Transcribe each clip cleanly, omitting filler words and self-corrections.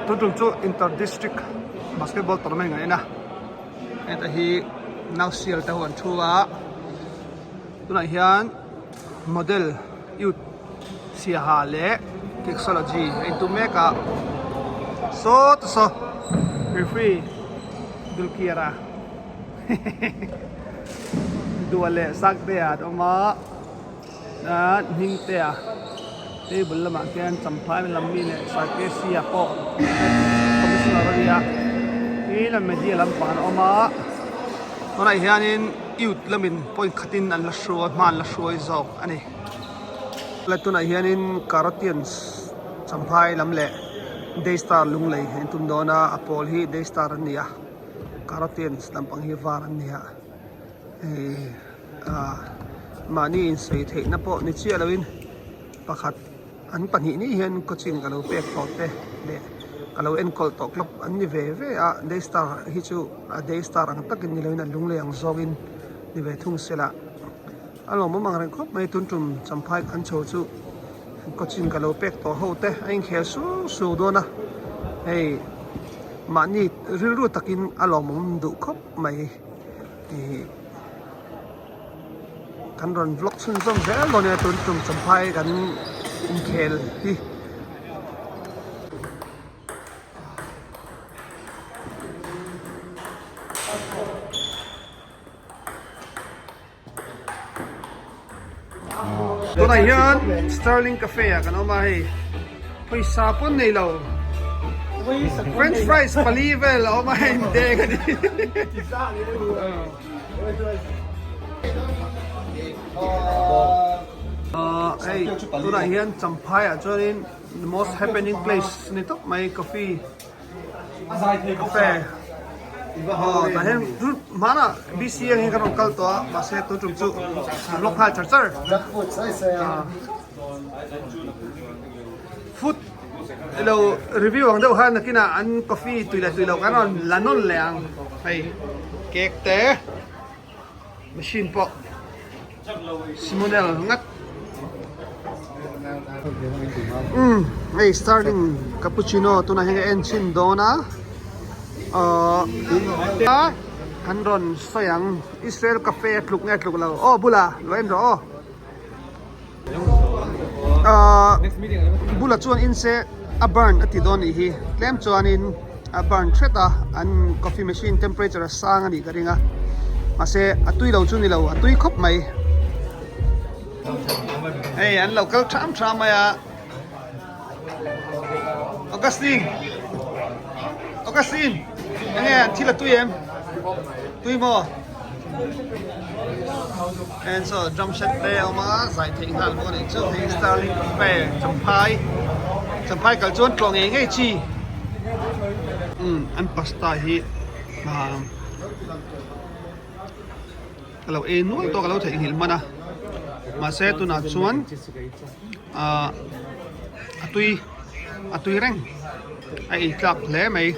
Tun tum chu Inter District Basketball Tournament kan en a, heta hi nausial te ho an thu a, tunah hian model youth siaha leh Kicksology a intum mek a, saw te saw referee Dulkiara Dua leh Saktea an awm a. Ahh Hmingtea table lamah khian Champhai lam mi leh Sarkesia pawh commissioner a nia tin a media lampang an awm a tunah hianin youth lamin point khatin an la hruai hma an la hruai zawk a ni tunah hianin Karatians Champhai lam leh Daystar Lunglei an tum dawn a a pawl hi Daystar an ni a Karatians lampang hi var an ni a. Hei ah mahni insawi theihna pawh ni chiah loin pakhat an pahnih ni hian coaching ka lo pek tawh te leh ka lo enkawl tawh club an ni ve ve a daystar hi chu a daystar ang takin ni loin a lunglei ang zawngin ni ve thung se la a lawmawm ang reng khawp mai tun tum champhai an chho chu coaching ka lo pek tawh ho te a inkhel suau suau dawn a hei mahni rilru takin a lawmawm duh khawp mai. Ih kan rawn vlog chhunzawm zel dawn nia tun tum champhai kan inkhel hi. Tunah hian Sterling Cafe ah kan awm a hei pawisa pawn nei lo French fries pali vel a awm a hei deng a ni. Hei tunah hian Champhai ah chuanin the most happening place ni tawp mai coffee. Cafe aw tah hian hmanah BCA ang hian kan rawn kal tawh a mahse tun tum chu vlog nghal char char food ilo review ang deuh khan nakinah an coffee tui leh tui loh kan rawn la nawn leh ang hei cake te. Machine pawh Simonel ngat umm hei Sterling cappuccino tunah hian ka en chhin dawn a ahh kan rawn sawi ang Israel cafe a tluk nge tluk lo aw bulah lo en rawh aw ahh bulah chuan in se a burn a ti dawn nih hi tlem chuanin a burn hret a an coffee machine temperature a sang a nih ka ring a mahse a tui lo chu ni lo a tui khawp mai hei an lo kal tham tham mai a Augustine Augustine enge an thil a tui em tui maw And so drum set te a awm a zai theih nghal bawk a nih chu hei Starling Cafe Champhai Champhai kal chuan tlawh ngei ngei chi umm an pasta hi ah ka lo ei nual tawh ka lo theihnghilh hman a mahse tunah chuan ah a tui a tui reng a ei tlak hle mai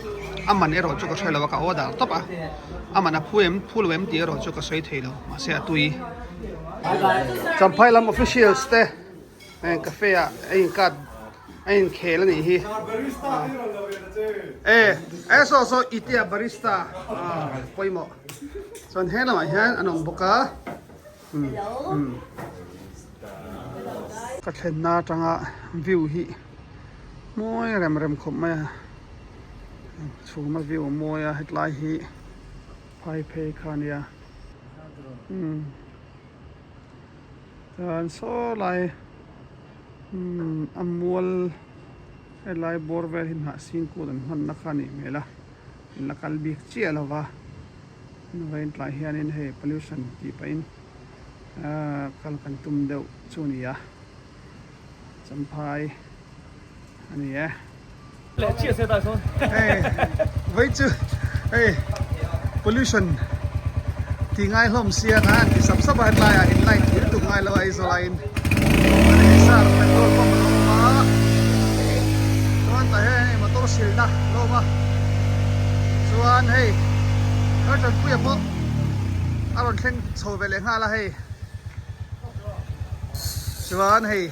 a man erawh chu ka hre lo a ka order tawp a a man a phu em phu lo em tih erawh chu ka sawi thei lo mahse a tui Champhai lam officials te heng cafe ah a in cut a in khel a nih hi e e saw saw itia barista pawimawh chuan he lamah hian an awm bawk a. Ka thlenna atanga view hi mawi rem rem khawp mai a chhuma view a mawi a hetlai hi phai phei kha a nia umm chuan saw lai umm a mual helai bawr vel hi hnah singkut an hmanna kha a nih hmel a in la kal bik chiah lo va. Vawiin tlai hianin hei pollution tih pahin ahh kal kan tum deuh chu a ni a champhai a ni e. Hei vawi chu hei pollution tih ngai hlawm sia kha an ti sap sap a hetlai ah in light thil tuk ngai lo a Aizawl ah in sar petrol pump a lo awm a chuan tah hian hei motor silna a lo awm a chuan hei Hmarchanpuia pawh a rawn thleng chho ve leh nghal a hei chuan hei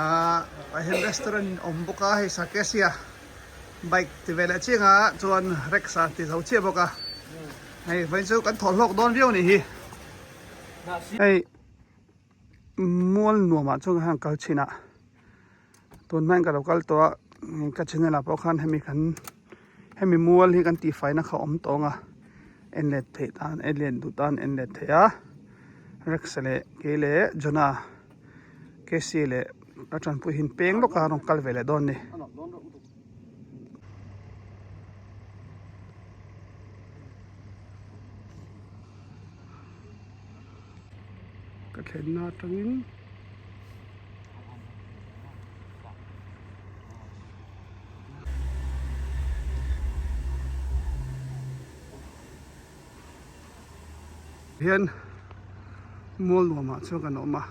ahh tah hian restaurant awm bawk a hei Sarkesia. Bike ti ve leh chiang a chuan Rex a ti zo chiah bawk a hei vawiin chu kan thawh hlawk dawn viau a nih hi hei mual nuamah chuan khan kal thin a tun hmain ka lo kal tawh a ka channel ah pawh khan hemi kan hemi mual hi kan tihfaina kha a awm tawng a en let theih tan en let duh tan en let theih a Rex leh kei leh Jonah. Casey leh a tanpui hi an peng lawk a a rawn kal ve leh dawn a ni. Ka thlenna atangin hian mual nuamah chuan kan awm a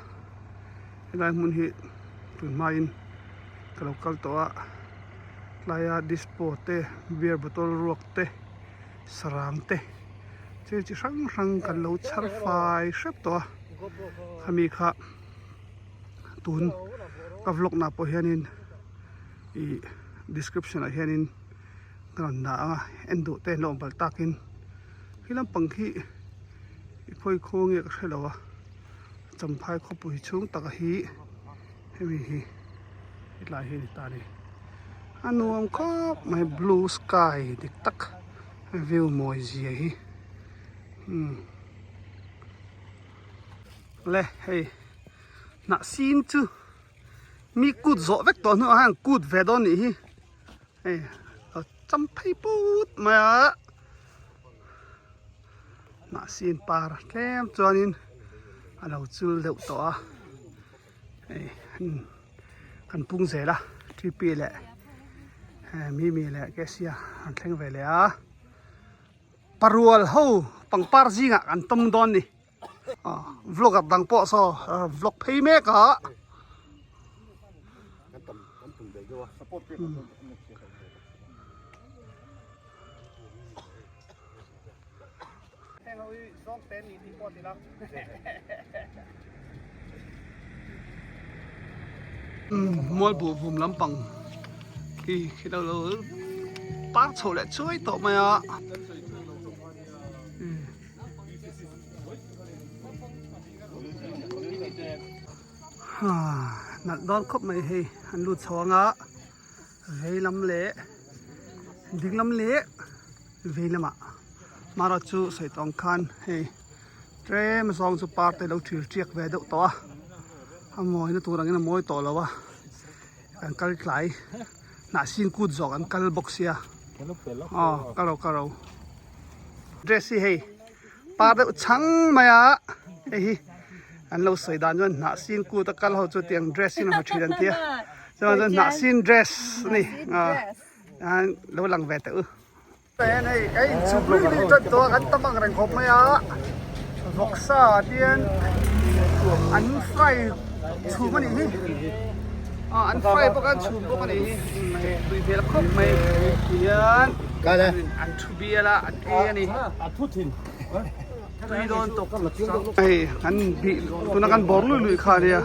helai hmun hi tun hmain ka lo kal tawh a tlaia dispo te beer bottle ruak te sarang te thil chi hrang hrang kan lo chhar fai hrep tawh a khami kha tun ka vlog na pawh hianin ih description ah hianin ka rawn dah ang a en duh te an lo awm palh takin khi lampang khi i khawi khaw nge ka hre lo a champhai khawpui chhung taka hi hemi hi hetlai hi a ni ta a ni a nuam khawp mai blue sky dik tak view mawi zia hi umm le hei hnah sin chu mi kut zawh vek tawh hnuah hian kut ve dawn nih hi. Hei a cham phei put mai a hnahsin par tlem chuanin a lo chul deuh tawh a hei kan pung zel a tp leh mimi leh kesia an thleng ve leh a parual ho pangpar zingah kan tawm dawn a ni vlogger dang pawh saw vlog phei mek a. Mual buh vum lampang khi khi lo lo par chho leh chuai tawh mai a. Nalh dawn khawp mai hei an lut chho ang a vei lam leh ding lam leh vei lamah marawh chu sawi tawng khan hei tlem zawng chu par te lo thil tiak ve deuh tawh a a mawina tur angin a mawi tawh lo a kan kal tlai hnah sin kut zawk an kal bawk sia aw ka ro ka ro dress hi hei par deuh chhang mai a hei hi an lo sawi dan chuan hnah sin kut a kal ho chu tiang dress in a ha thin an tia chuan chuan hnah sin dress a ni a lo lang ve teh u. Hei ka inchhuk lui lui tan tawh a kan tam ang reng khawp mai a vawksa ah hian an fry chhum a nih hi an fry bawk a an chhum bawk a nih hi tui hmel khawp mai tihian an thu bial a an ei a ni tui dawn tawk hei kan bih tuna kan bawr lui lui kha a nia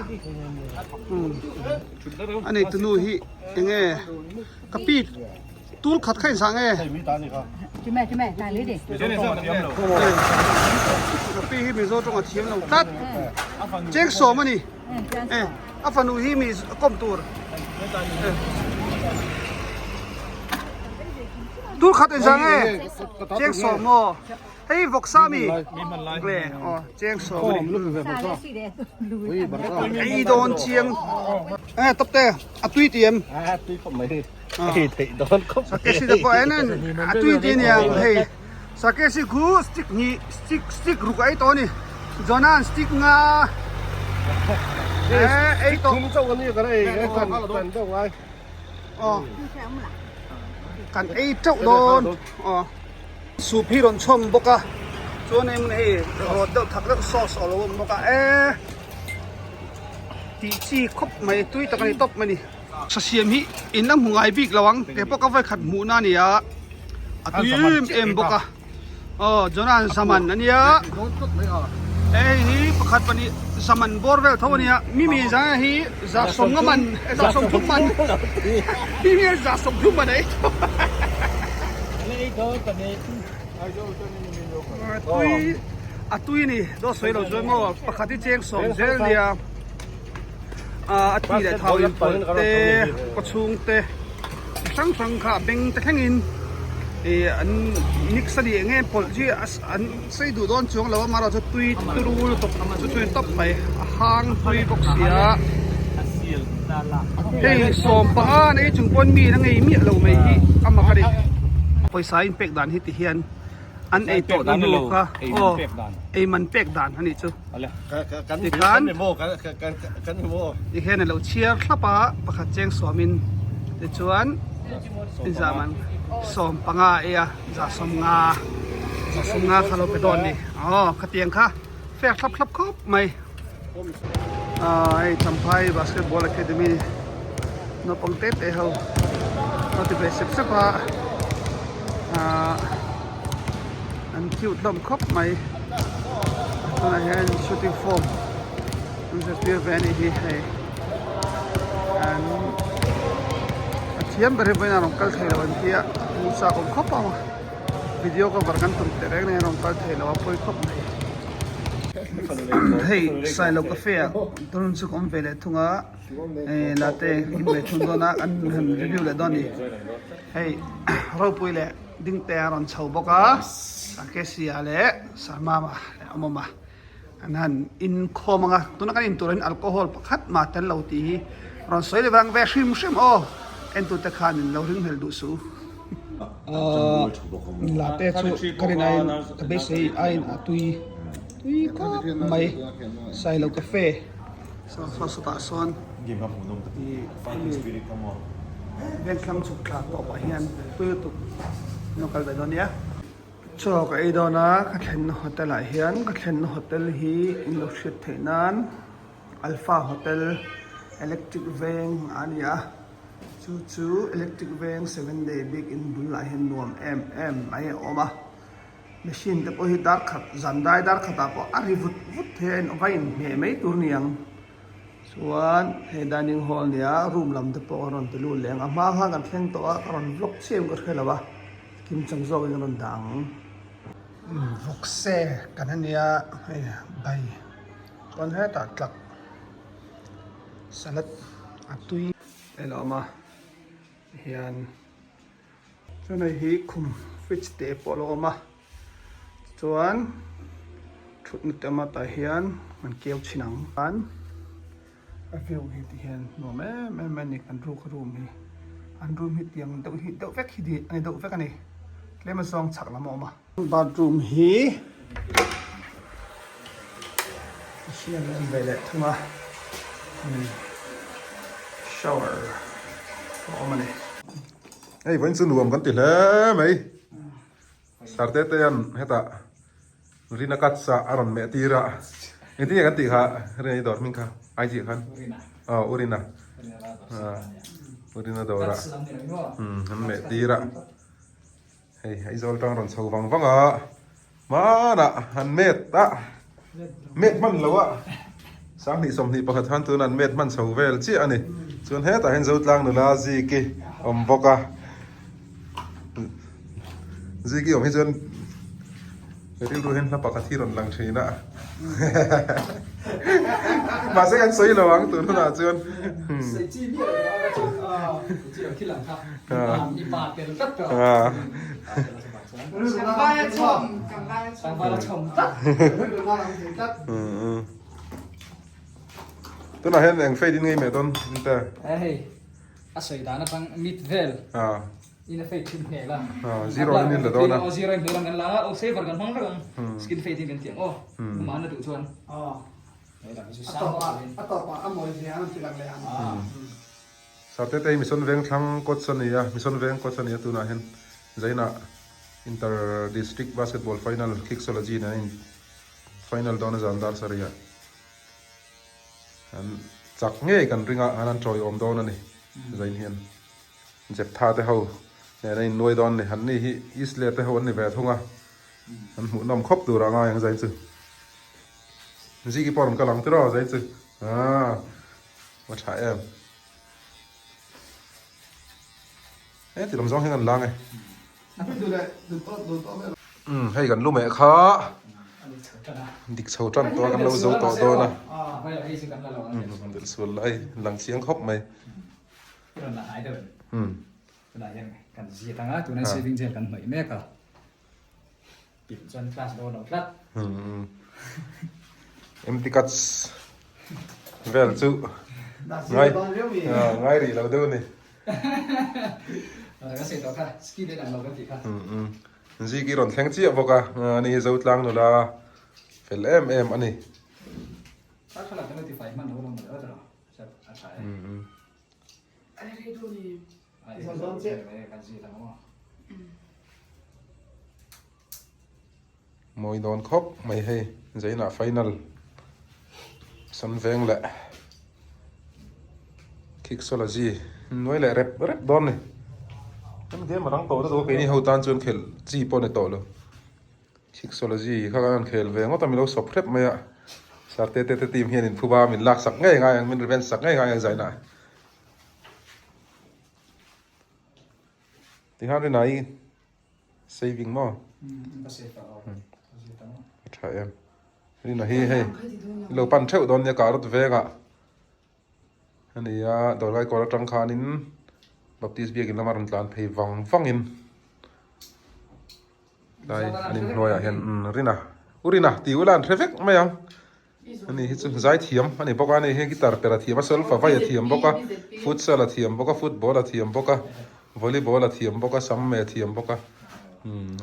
a nei tunu hi enge ka pi Tul khat kha in sang e. Ka pi hi Mizo tawng a thiam lo tlat. Cheng sawm a ni. E, a fanu hi mi kawm tur. Tul khat in sang e. Cheng sawm maw. Hei vawksa mi. Le, aw, cheng sawm a ni. Ei dawn chiang. E, tawp te, a tui ti em? A tui khawp mai. Ei theih dawn khawp mai. Sakesi te pawh en en a tui ti aniang hei. Sakesi khu stick hnih stick stick ruk a ei tawh a ni. Jonan stick nga e ei tawh. Thum chauh a ni kan ei kan kan deuh ngai. Aw kan ei teuh dawn aw. Soup hi rawn chhawm bawk a chuan hei hmun hei rawt deuh thak deuh sauce a lo awm bawk a e tih chi khawp mai tui tak a ni tawp mai a ni. Sasiam hi in la hmu ngai bik lo ang kei pawh ka vawikhat hmuhna a ni a a tui em em bawk a aw Jonan Zaman a nia. Hei hi pakhat pahnih zaman bawr vel tho a nia mimi zanga hi za sawmnga man za sawmthum man mimi hian za sawmthum man a ei tho tui a tui a ni dawt sawi lo chuan maw pakhat hi cheng sawm zel nia a ti leh thau inpawlh te kawchhung te chi hrang hrang kha a beng te thlengin ih an mix a ni eng nge pawlh chi an sei duh dawn chuang lo a amaherawhchu chu tui turu lutuk chu chu a ni tawp mai a hang tui bawk si a hei sawm panga nei chung pawn mi a ngei miah lo mai hi a mak a ni pawisa a inpek dan hi ti hian an ei tawh na hnu kha aw ei man pek dan a nih chu tikhan tikhian a lo chhiar thlap a pakhat cheng sawmin tichuan inzah man 15 a ei a za 50 za 50 kha lo pe dawn a ni aw khatiang kha fair thlap thlap khawp mai ah hei Champhai basketball academy naupang te te ho a ti ve sep sep a ah an cute hlawm khawp mai tunah hian shooting form an zirtir ve anih hi hei an a thiam ber hi vawiin a rawn kal thei lo an tia hmuh chak awm khawp ang video cover kan tum teh reng nen a rawn kal thei lo a pawi khawp mai. Hei Sailo Cafe ah tunun chu ka awm ve leh thung a eh latte in ve thung dawn a an han review leh dawn a ni hei ropui leh dingte a rawn chho bawk a Acacia leh Sarmama leh Awmawma an han inkhawm ang a tuna kan intur ah hian alcohol pakhat mah tel lo tih hi rawn sawi leh vang ve hrim hrim aw entute khan in lo ringhlel duh suh u. Latte chu ka rin aiin ka beisei aiin a tui tui khawp mai Sailo Cafe saw saw sawtah sawn ih vengthlang chhuk thla tawpah hian tui lutuk an lo kal ve dawn nia. Chaw ka ei dawn a ka thlenna hotel ah hian ka thlenna hotel hi in lo hriat theih nan Alpha Hotel Electric Veng a ni a. Chu chu electric veng seven day bik in bulah hian nuam em em mai a awm a machine te pawh hi dar khat zan dai dar khatah pawh a ri vut vut thei a va inhmeh mai tur ni ang chuan hei dining hall nia room lam te pawh a rawn ti lut leh ang a hma khan kan thleng tawh a ka rawn vlog chiah in ka hre lo a kim chang zawk in ka rawn dah ang vawkse kan ania hei bai chuan hetah tlak salad a tui. En awm a hian chuan hei hi khum fridge te pawh a lo awm a chuan thutna te awm a tah hian an keu chhin ang chuan a view hi ti hian nuam em em mai a ni kan ruk room hi an room hi tiang deuh hi deuh vek hi a ni deuh vek a ni tlem a zawng chhak lam a awm a. Bathroom hi a siam a awm ve leh thung a shower a awm a ni. Hei vawiin chu nuam kan ti hle mai Sarte te hian hetah Rina cut sa a rawn meh tir a engtin nge kan tih kha Rina i dawr hming kha IG ah khan aw u Rina u Rina dawrah an meh tir a. Hei Aizawl tang rawn chho vang vang a, hmanah an met a, met hman lo a, 2021 khan tuna an met hman chho vel chiah a ni. Chuan hetah hian Zotlang nula Ziki awm bawk a, Ziki awm hi chuan rilru hian hla pakhat hi rawn lang thin a, mahse kan sawi lo ang tun hunah chuan. Tunah hian eng fade in ngei meh dawn inte? Hei a sawi dan atang mit vel in a fade thin hmel a. Zero in in la dawn a. Aw zero in hmel ang kan la a, aw saver kan hmang vek ang skin fade in kan ti ang aw. Amah na duh chuan. A tawpah a tawpah a mawi zia an ti lang leh ang. Sarte te hi Mission Vengthlang coach a ni a, Mission Veng coach a ni a tunah hian Zainah Inter District Basketball Final Kicksology nen an in final dawn a zan dar sarih ah an chak ngei kan ring a, an an tawiawm dawn a ni Zain hian Jeptha te ho nen an innuai dawn a ni, an ni hi East Leh te ho an ni ve thung a, an hmuhnawm khawp tur ah ngai ang Zain chu. Ziki pawh rawn kal ang tiraw zai chu aaa va tha em. He ti lam zawng hian kan lang e. Umm hei kan lu meh kha dik chho tan tawh a kan lo zo tawh dawn a. Umm delh sual lai lang chiang khawp mai. Umm. Empty cuts vel chu ngai ngai rih lo deuh a ni. Ziki rawn thleng chiah bawk a, ani hi Zotlang nula fel em em a ni. Mawi dawn khawp mai hei zainah final sam veng leh kicksology nuai leh rep rep dawn ni hemi game a rang tawh lutuk a keini ho tan chuan khelh chi pawh a ni tawh lo. Kicksology kha kan khel ve ngawt a min lo sawp hrep mai a Sir te te team hian in phuba min lak sak ngei ngai ang min revenge sak ngei ngai ang zainah Tikhan rinai i saving maw a tha em Rina hi hei i lo pan theuh dawn nia karot vengah ania dawrkai kawr atang khanin Baptist biakin lama rawn tlan phei vang vangin. Tlai an inhnuaiah hian Rina U Rina tih ula an hre vek mai ang ani hi chu zai thiam a ni bawk a ani hi guitar per a thiam a solfa vai a thiam bawk a futsal a thiam bawk a football a thiam bawk a volleyball a thiam bawk a sam a thiam bawk a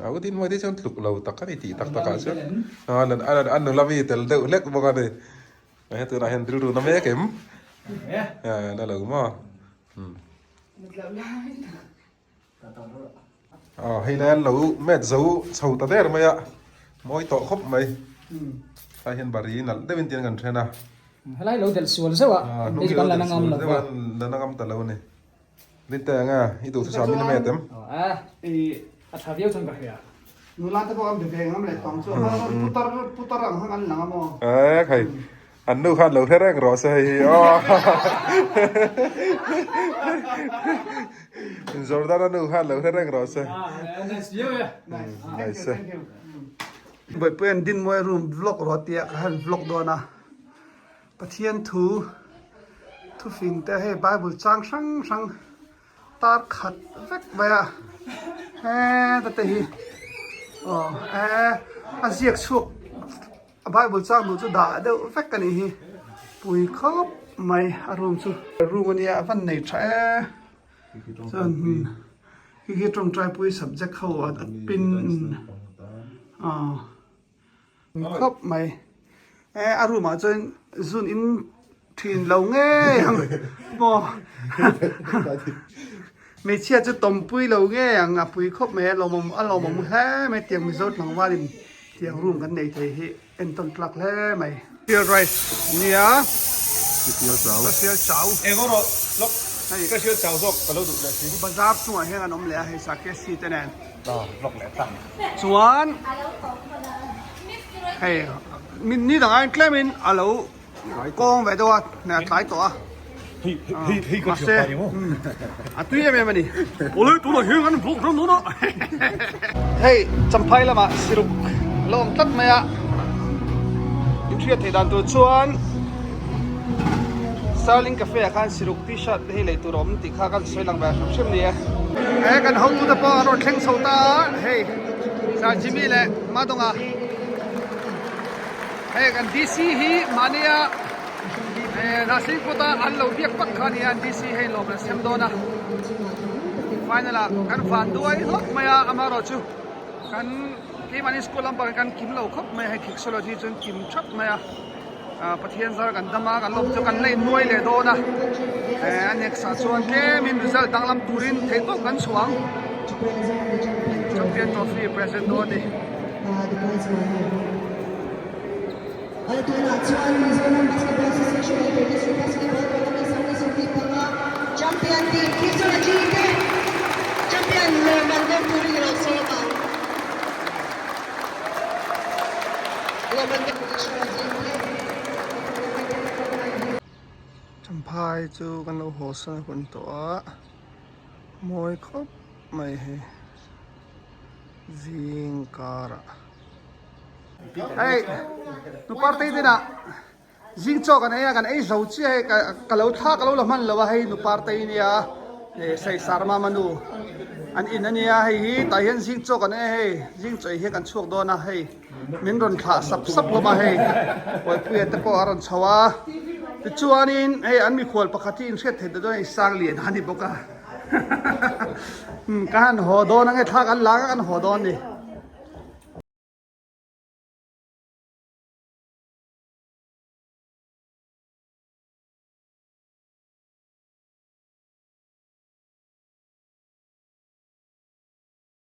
a u Dinmawii te chuan tluk lo tak a ni tih tak takah chuan a nula mi tel deuh hlek bawk a ni he tunah hian rilru na mek em na lo maw. Aw hei lai an lo mat zo chho ta der mai a mawi tawh khawp mai tlai hian bari nalh deuhin tiang kan then a helai lo delh sual zeuh a hei chu kan la na ngam lo va la na ngam ta lo a ni Linte anga i duh thusa min mat em a i a tha viau chuan ka hria nula te pawh an be ve ngam leh tawng chu putar putar ang hang an lang a maw e khai An nu khan lo hre reng rawh se hei hi aw. Jordana nu khan lo hre reng rawh se. Nice viau e. Nice e. Bawihpui an Dinmawi room vlog rawh tia ka han vlog dawn a, Pathian thu thufing te hei bible chang hrang hrang tar khat vek mai a heta te hi aw e a ziak chhuak A bible chang duh chu dah deuh vek a nih hi pui khawp mai a room chu. Room a nia a van nei tha e chuan khi khi tawngtai pui subject ho a pin aw khawp mai e a room ah chuan zun in thin lo ngei ang maw hmeichhia chu tawmpui lo ngei ang a pui khawp mai a lawmawm a lawmawm hle mai tiang Mizo tlangvalin tiang room kan nei thei hi entawn tlak hle mai. Special rice nia special chau eng rawh lawk special chau zawk ka lo duh leh si bazar chungah hian an awm leh a hei sake si te nen vlog leh tlang chuan hei ni dang aiin tlemin a lo Kawng ve deuh a, a tlai tawh a. Mahse, a tui em em a ni. Awle, tunah hian kan vlog dawn dawn a. Hei, Champhai lamah siruk a lo awm tlat mai a. Inhriat theih dan tur chuan Sterling Cafe ah khan siruk t-shirt te hi lei tur a awm tih kha kan sawi lang ve hrim hrim ni e. He kan hotute pawh an rawn thleng chho ta a, hei Sir Jimmy leh Madonga. Hei kan DC hi mahnia Hnahsing kawta an lo biak pak kha a ni a, DC hei lawm an sem dawn a, final ah kan van duai hlawk mai a, amaherawhchu kan keimahni school lampang hi kan kim lo khawp mai a, hei Kicksology chu an kim thap mai a, Pathian zar kan dam a, kan lawm chu kan la innuai leh dawn a, a next ah chuan tlemin result danglam turin theihtawp kan chhuah ang, Champion Trophy present dawn a ni. Hawihai chu kan lo haw san a hun tawh a mawi khawp mai hei zing karah hei nu party dinah Zing chaw kan ei a, kan ei zo chiah hei ka lo thla ka lo la hman lo a hei nu partei nia eh saisar mama nu an in a nia hei hi tah hian zing chaw kan ei a hei zing chaw ei hian kan chhuak dawn a hei min rawn thlah sap sap hlawm a hei Puipuia te pawh a rawn chho a tichuanin hei an mikhual pakhat hi inhriat theih ta dawn a hei Sanglian a ni bawk a ka han haw dawn ang e thla kan la ang a kan haw dawn a ni.